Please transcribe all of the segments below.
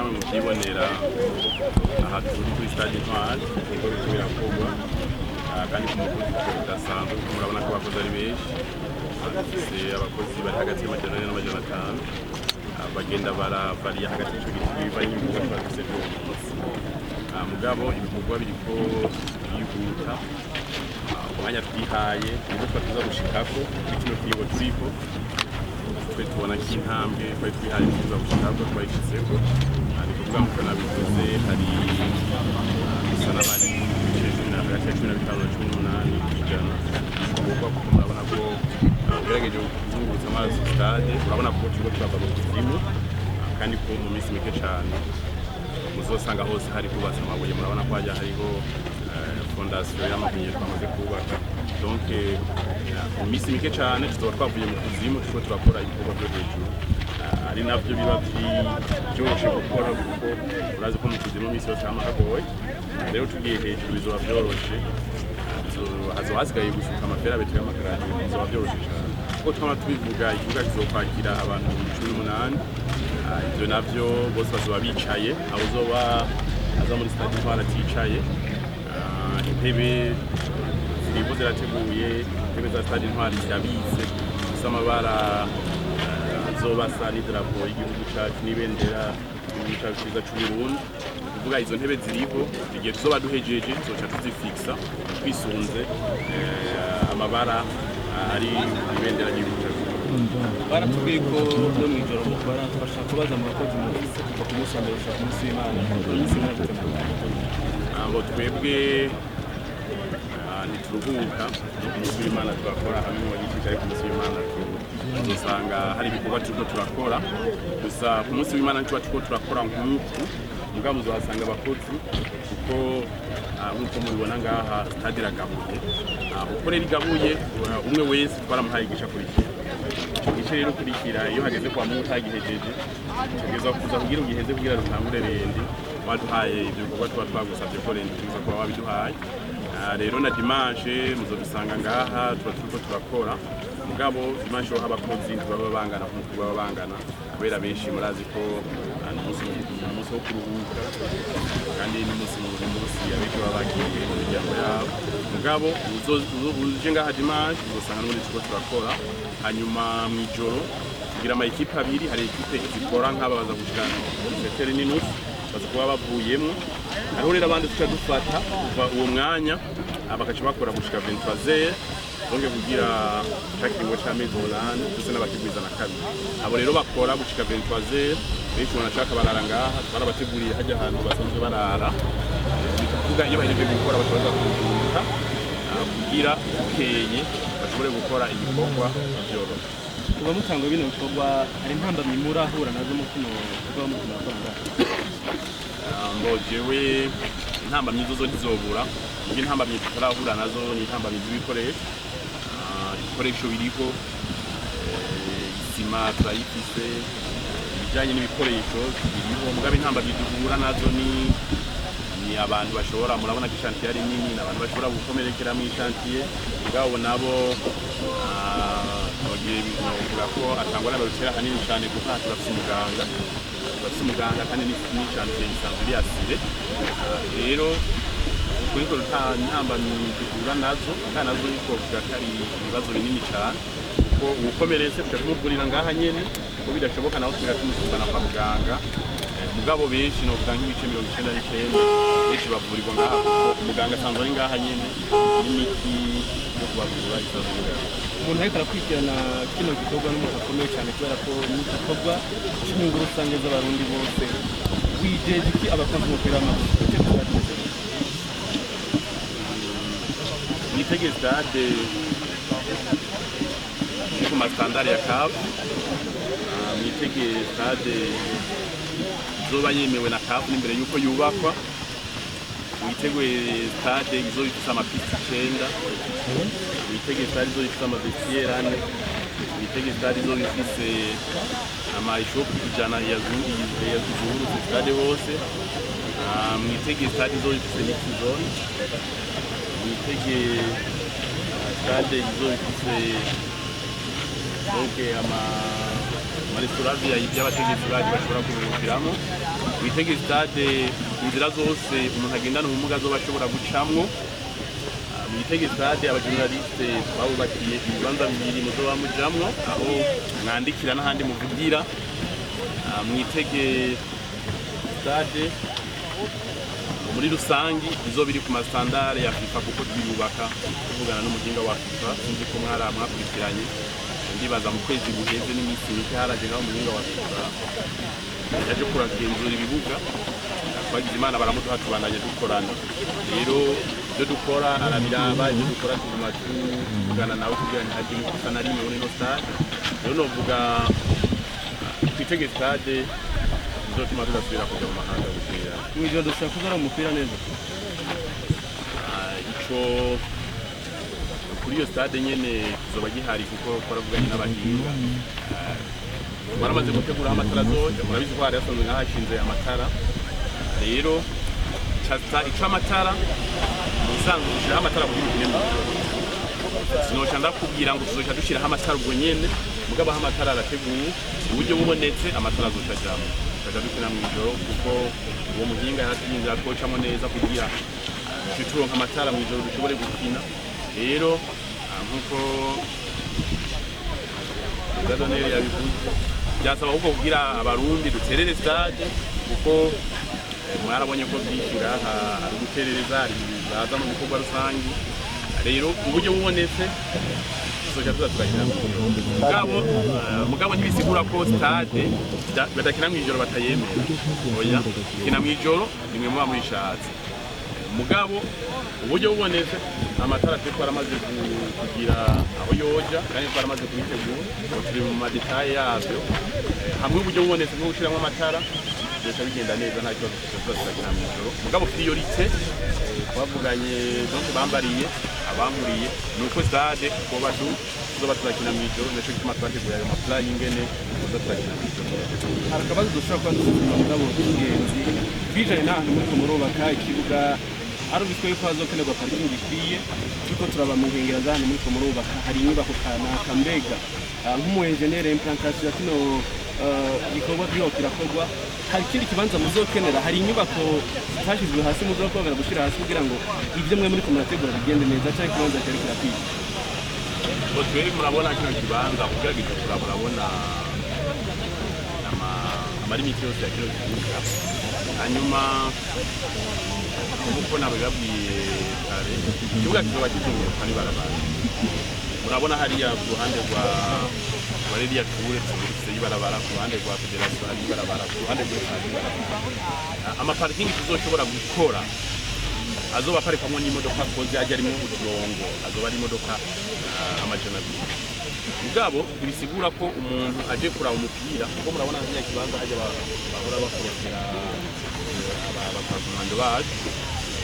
Namwe muvyibonera, aha turi kuri Stade Intwari, niko biriko birakorwa kandi ku muvuduko udasanzwe, kuko murabona ko abakozi ari benshi. Dufise abakozi bari hagati y'400 n'500, bagenda baravariya hagati y'ico giti bivanye n'ibikorwa tuba dufise vy'uwo munsi. Mugabo ibikorwa biriko birihuta. Umwanya twihaye nibwo tuba tuza gushikako kuri kino kiringo turiko. Twe tubona ko intambwe twari twihaye tuza gushikako twayishitseko. Ni kuvuga nkuko nabivuze, hari bisa n'abari ibice cumi na hagati ya 15 na 18% bikorwa, kuko murabona ko ugerageje kuzungurutsa amaso stade, urabona ko turiko turava mu kuzimu, kandi ko mu minsi mike cane muzosanga hose hari hubatse amabuye. Murabona ko hajya hariho fondation y'amabuye twamaze kubaka. Donc mu minsi mike cane tuzoba twavuye mu kuzimu, turiko turakora ibikorwa vyo hejuru, ari navyo biba vyoroshe gukora, kuko urazi ko mu kuzimu iminsi yose hama hagoye. Rero tugiye hejuru bizoba vyoroshe. Hazoba hasigaye gusuka ama fer à béton y'ama gradés, bizoba vyoroshe cane. Kuko twama tubivuga, ikibuga kizokwakira abantu 18,000. Ivyo navyo bose bazoba bicaye, aho uzoba aza muri Stade Intwari aticaye. Intebe ziriho zirateguye, intebe za Stade Intwari zirabitse, zifise amabara azoba asa n'idarapo y'igihugu cacu n'ibendera y'igihugu cacu ciza c'Uburundi. Kuvuga izo ntebe ziriho, igihe tuzoba duhejeje tuzoca tuzifixa twisunze amabara ari ibendera ry'igihugu cacu. Baratubwiye ko no mu ijoro mukora. Twashaka kubaza mu bakozi mufise kuva ku munsi wa mbere gushika ku munsi w'Imana, mukora iminsi ingana gute? Ngo twebwe ntituruhuka. No ku munsi w'Imana turakora, hamwe mu bagicisha, ariko ku munsi w'Imana tuzosanga hari ibikorwa turiko turakora. Gusa ku munsi w'Imana ntituba turiko turakora nk'uku, mugabo muzohasanga abakozi, kuko nk'uko mubibona ngaha stade iragabuye. Uko rero igabuye, umwe wese twaramuhaye igice akurikira. Ico gice rero ukurikira, iyo hageze kwa Mungu utagihejeje, utegerezwa kuza kugira ugiheze, kugira dutangure lundi waduhaye ivyo bikorwa tuba twagusavye ko lundi tuza kuba wabiduhaye. Rero na dimanche muzodusanga ngaha, tuba turiko turakora. Mugabo dimanche ho abakozi ntibaba bangana nkuko baba bangana, kubera benshi murazi ko ni umunsi wo kuruhuka, kandi n'umunsi abenshi baba bagiye mu miryango yabo. Mugabo uje ngaha dimanche uzosanga n'ubundi turiko turakora. Hanyuma mw'ijoro tugira ama équipes abiri. Hari équipe zikora nk'aba baza gushika sept heures n'inusu, baza kuba bavuyemwo. Hariho rero abandi tuca dufata kuva uwo mwanya, bakaca bakora gushika 23h, donc kugira ca kiringo c'amezi 8 ndetse n'abakigwiza na kabiri. Abo rero bakora gushika 23h, benshi banashaka barara ngaha, twarabateguriye hajya ahantu basanzwe barara. Ni kuvuga iyo bahejeje gukora baca baza kuruhuka, kugira bukeye bashobore gukora igikorwa vyoroshe. Kuva mutanga bino bikorwa, hari intambamyi murahura nazo mu kino bikorwa muriko murakora ngaha? Ngo jewe intambamyi zo ntizobura. Muga intambamyi tutarahura nazo ni intambamyi z'ibikoresho. Ibikoresho biriho, isima turayifise, ibijanye n'ibikoresho biriho. Mugabo intambamyi duhura nazo ni abantu bashobora, murabona ko i chantier ari nini, ni abantu bashobora gukomerekera mu i chantier. Mugabo nabo abagiye novuga ko atangwa n'abarutera hanini cyane, kuko aha turafise umuganga, turafise umuganga, kandi n'i chantier isanzwe iri assurée. Rero kuri ko nta ntambamyi duhura nazo, kandi nazo twovuga ko ari ibibazo binini cyane, kuko uwukomeretse tuca tumuvurira ngaha nyene, ko bidashoboka naho tuga tumusubana kwa muganga. Mugabo benshi, novuga nk'ibice 99, benshi bavurirwa ngaha, kuko umuganga asanzwe ari ngaha nyene, n'imiti yo kubavura isanzwe iri ngaha. Umuntu ariko arakurikirana kino gikorwa n'umuntu akomeye cyane, kubera ko ni igikorwa cy'inyungu rusange z'Abarundi bose. Wijeje iki abakunzi b'umupira w'amaguru? Twitege stade imeze neza. Mwitege stade iri ku ma standards ya CAF. Mwitege stade izoba yemewe na CAF n'imbere yuko yubakwa. Mwitege stade izoba ifise ama pistes 9. Mwitege stade izoba ifise ama vestiaires 4. Mwitege stade izoba ifise ama échauffes 100 yazungurutse stade hose. Mwitege stade izoba ifise mix zone. Mwitege stade izoba ifise donc ama restaurants y'abategetsi bacu bashobora kuruhukiramo. Mwitege stade inzira zose umuntu agendana ubumuga azoba ashobora gucamwo. Mwitege stade aba journaliste twabubakiye ibibanza bibiri muzoba mujamwo, aho mwandikira n'ahandi muvugira. Mwitege stade muri rusangi izoba iri ku ma standard ya FIFA, kuko twiyubaka tuvugana n'umuhinga wa FIFA. Sinzi ko mwara mwakurikiranye, ndibaza mu kwezi guheze n'iminsi mike haraje ngaho umuhinga wa FIFA yaje kuragenzura ibibuga. Twagize Imana baramuduha, tubandanya dukorana. Rero ibyo dukora arabiraba, ibyo dukora tuguma tuvugana nawe kugira ntihagire ikosa na rimwe muri ino stade. Rero novuga twitege stade izotuma tudasubira kuja mu mahanga gutera. Mw'ijoro dushobora kuzara umupira neza? Ico kuri iyo stade nyene kizoba gihari, kuko twaravuganye n'abahinga. Baramaze gutegura aho amatara azoja. Murabizi ko hari hasanzwe nk'ahashinze amatara. Rero ico amatara mu bisanzwe dushiraho amatara kugira ukine mw'ijoro. Sinoca ndakubwira ngo tuzoca dushiraho amatara ubwo nyene, mugabo aho amatara arateguye, uburyo bubonetse amatara azoca ajamwo, tukaja dukina mw'ijoro, kuko uwo muhinga yaratubwiye inzira twocamwo neza kugira duce turonka amatara mw'ijoro dushobore gukina. Rero nkuko Gadoneri yabivuze, byasaba ahubwo kugira Abarundi duterere stade, kuko mwarabonye ko byinshi ngaha ari uguterereza, hari baza mu bikorwa rusangi. Rero uburyo bubonetse tuzoca tuza turakina mw'ijoro. Mugabo ntibisigura ko stade badakina mw'ijoro batayemera. Oya, kina mw'ijoro nimwe muba muyishatse. Mugabo uburyo bubonetse, amatara twe twaramaze kugira aho yoja kandi twaramaze kubitegura, ubu turi mu ma détails yavyo. Hamwe uburyo bubonetse bwo gushiramwo amatara, byoca bigenda neza, nta kibazo, tuzoca tuza turakina mw'ijoro. Mugabo priorité twavuganye, donc bambariye abankuriye, ni uko stade twoba tuzoba turakina mw'ijoro. Nico gituma twateguye ayo ma plan y'ingene tuzoza turakina mw'ijoro. Hari akabazo dushobora kuba dufite, mugabo k'ingenzi bijanye n'ahantu muriko murubaka ikibuga. Harumviswe yuko hazokenerwa parikingi ikwiye. Turiko turaba mu nkengera z'ahantu muriko murubaka, hari inyubako kanaka. Mbega nk'umu engineer, implantation ya kino gikorwa kiriko kirakorwa, hari ikindi kibanza muzokenera? Hari inyubako zitashizwe hasi muzokongera gushira hasi kugira ngo ivyo mwe muriko murategura bigende neza, canke ikibanza cyari kirakwiye? Ngo twebwe murabona kino kibanza, ugerageje kuraba urabona ama limites yose ya kino kibuga. Hanyuma nk'uko nabibabwiye kare, ikibuga kizoba kizunguruka n'ibarabara. Murabona hariya ku ruhande rwa ririya shure dufise ibarabara, ku ruhande rwa fédération hari ibarabara, ku ruhande rwose hari ibarabara. Amaparikingi tuzoshobora gukora azoba aparikwamwo n'imodoka koze ajya arimwo uturongo, azoba ari imodoka 200. Mugabo ntibisigura ko umuntu aje kuraba umupira, kuko murabona hariya kibanza hajya bahora bakorokera abapavumando bacu,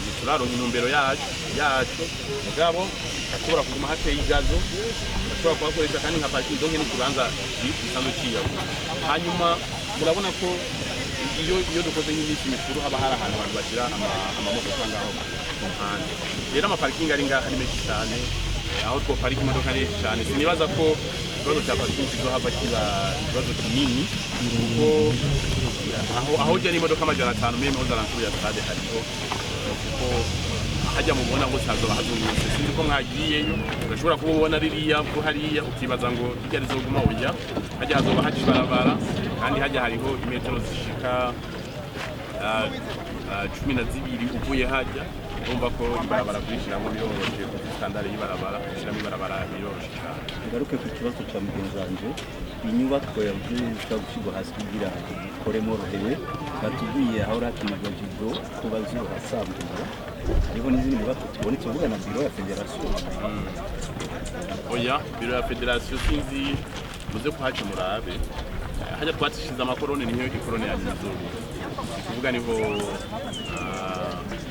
ntituraronka intumbero yacu. Mugabo ashobora kuguma hateye igazo, ashobora kuhakoresha kandi nka parking, donc n'ikibanza gisanzwe ciyagura. Hanyuma murabona ko iyo dukoze nk'iminsi mikuru haba hari ahantu abantu bashyira amamodoka ngaho ku mpande. Rero amaparikingi ari ngaha ari menshi cyane, aho twoparika imodoka ari henshi cyane. Sinibaza ko ikibazo cya parikingi kizohava kiba ikibazo kinini, kuko aho ujya n'imodoka 500 même aux alentours ya stade hariho, kuko hajya mubona hose hazoba hazungurutse. Sinzi ko mwagiyeyo, urashobora kuba ubona ririya ko hariya ukibaza ngo hirya rizoguma ujya hajya, hazoba haca ibarabara, kandi hajya hariho imetero zishika 12 uvuye hajya. Urumva ko ibarabara kurishiramo biroroshe, kuko standard y'ibarabara, gushiramo ibarabara biroroshe cyane. Ngaruke ku kibazo cya mugenzi wanje. Inyubako yavuze ishobora gushyirwa hasi kugira ikore mworohewe, batubwiye aho rakimirwa judo ko bazohasambura. Hariho n'izindi nyubako tubone, tuvuga na bureau ya fédération. Oya, bureau ya fédération sinzi, muze kuhaca murabe. Hajya twacishize ama colonnes, niyo i colonne ya nyuma izoba, ni kuvuga niho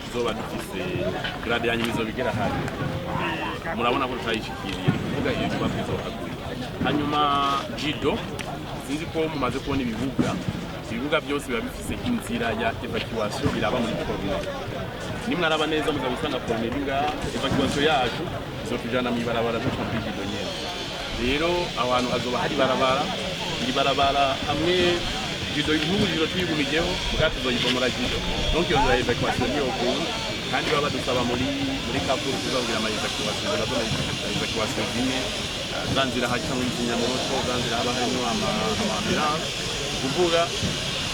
tuzoba dufise grade ya nyuma izoba igera hariya. Murabona ko tutayishikiriye, ni kuvuga iyo nyubako izohaguma. Hanyuma judo, sinzi ko mumaze kubona ibibuga. Ibibuga byose biba bifise inzira ya évacuation iraba muri corner. Nimwaraba neza muza gusanga corner iri ngaha. Évacuation yacu izotujana mw'ibarabara duca muri judo nyene. Rero aho hantu hazoba hari barabara, iri barabara hamwe. Judo, nk'ubu judo tuyigumijeho bwa tuzoyibomora judo, donc iyo nzira ya évacuation niyo kunda. Kandi baba badusaba muri kapuru kuzabugira ama évacuation, nazo na évacuation zimwe, za nzira hacamwo izimyamoto, za nzira haba harimo ama ambulance. Kuvuga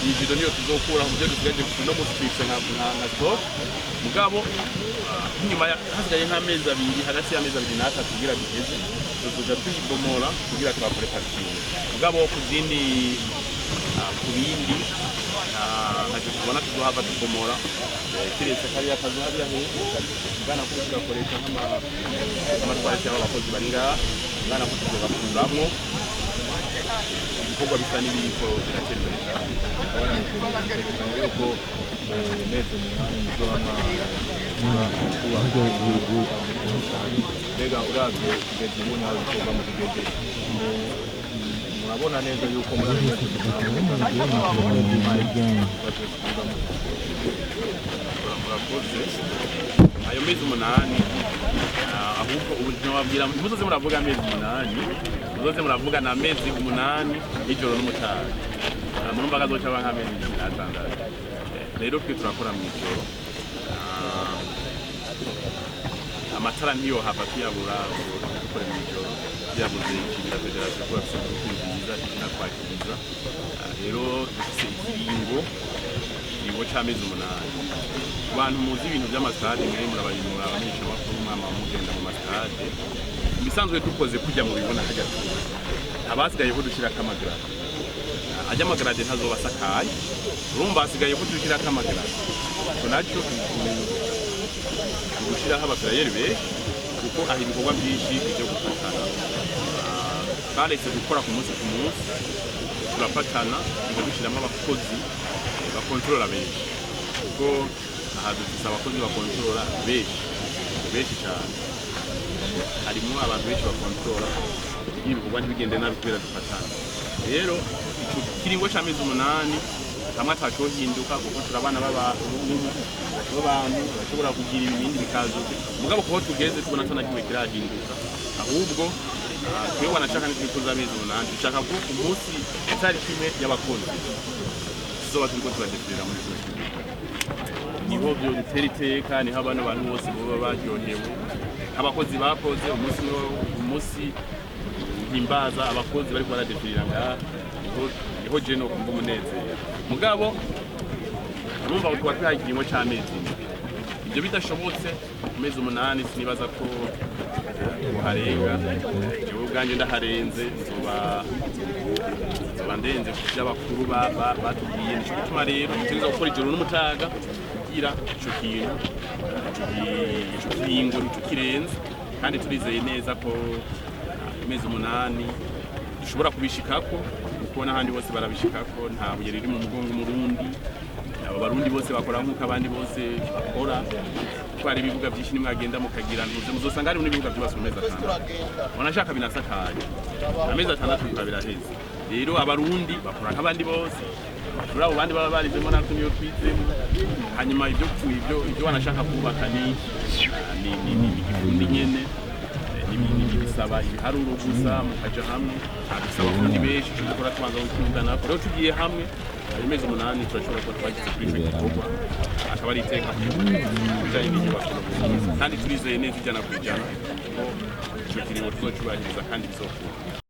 iyi judo niyo tuzokura mu byo dusigaje gusa. Uno munsi tuyifise nka stock, mugabo inyuma hasigaye nk'amezi 2, hagati y'amezi 2 n'3 kugira bigeze, tuzoja tuyibomora kugira twakore parking. Mugabo ku zindi, ku bindi ntacyo tubona tuzohava tubomora, kiretse kariya kazu hariya hepfo bwana ko tugakoresha nk'ama toilettes y'abakozi bari ngaha, bwana ko tuzogakuramwo. Ibikorwa bisa n'ibiriko biratera imbere cyane. Yuko mu mezi 8 muzoba kubaka, mbega uravye kugeza ubu naho ibikorwa mu bigeze, murabona neza yuko muri ayo mezi 8 Murakoze. Ayo mezi 8, ahubwo ubu ntiwabwira, muzoze muravuga amezi 8, muzoze muravuga ni amezi 8 y'ijoro n'umutaga. Murumva kazoca aba nk'amezi 16. Rero twe turakora mw'ijoro. Amatara ntiyohava tuyabura ngo dukore mw'ijoro, tuyabuze nshimira fédération ko bafise groupe nziza ikinatwakiriza. Rero dufise ikiringo c'amezi 8. Ku bantu muzi ibintu vy'ama stade, mwe murabayimura abamenyeshamakuru, mwama mugenda mu ma stade, ibisanzwe dukoze kujya mu bibona hajya turi, abasigaye ko dushirako ama gradins, ajya ama gradins ntazoba asakaye. Urumva hasigaye ko dushirako ama gradins, ico naco gushiraho aba ferrailleurs benshi, kuko aha ibikorwa byinshi byo gufatana. Baretse gukora ku munsi ku munsi, turafatana tugashyiramo abakozi bakontorora benshi, kuko aha dufise abakozi bakontorora benshi benshi cyane. Harimo abantu benshi bakontorora kugira ibikorwa ntibigende nabi kubera dufatana. Rero ico kiringo c'amezi 8 hamwe atacohinduka, kuko turabana b'abantu bashobora kugira ibindi bikaza, mugabo kuho tugeze tubona ata na kimwe kirahinduka. Ahubwo twe wanashaka ntitwifuza amezi 8, dushaka ko umunsi itariki imwe y'abakozi tuzoba turiko turadefirira muri kino kibuga. Niho byo dutera iteka, niho abana bantu bose boba baryohewe, abakozi bakoze umunsi umwe, umunsi himbaza abakozi bariko baradefirira ngaha, niho je no kumva umunezero. Mugabo urumva ngo tuba twihaye ikiringo c'amezi 7. Ibyo bidashobotse ku mezi 8, sinibaza ko uharenga. Jewe ubwanjye ndaharenze, nzoba ndenze ku byo abakuru batubwiye. Nico gituma rero dutegerezwa gukora ijoro n'umutaga kugira ico kintu, ico kiringo ntitukirenze. Kandi turizeye neza ko amezi 8 dushobora kubishikako, kuko n'ahandi bose barabishikako. Nta buye riri mu mugongo umurundi, aba barundi bose bakora nk'uko abandi bose bakora, kuko hari ibibuga byinshi. Nimwagenda mukagira ntuze muzosanga harimo n'ibibuga byubatswe mu mezi 6, wanashaka binasakaye, amezi 6 bikaba biraheze. Rero abarundi bakora nk'abandi bose, amashuri abo bandi baba barizemo natwe niyo twizemo. Hanyuma ibyo wanashaka kubaka ni igikundi nyene bisaba ibiharuro gusa mukaja hamwe, bisaba abafundi benshi. Ico dukora tubanza gukundana. Rero tugiye hamwe, ayo mezi 8 turashobora kuba twagize kuri ico gikorwa, akaba ari iteka ku bijanye n'inyubako. Kandi turizeye neza 100% ko ico kiringo tuzocubahiriza kandi bizokunda.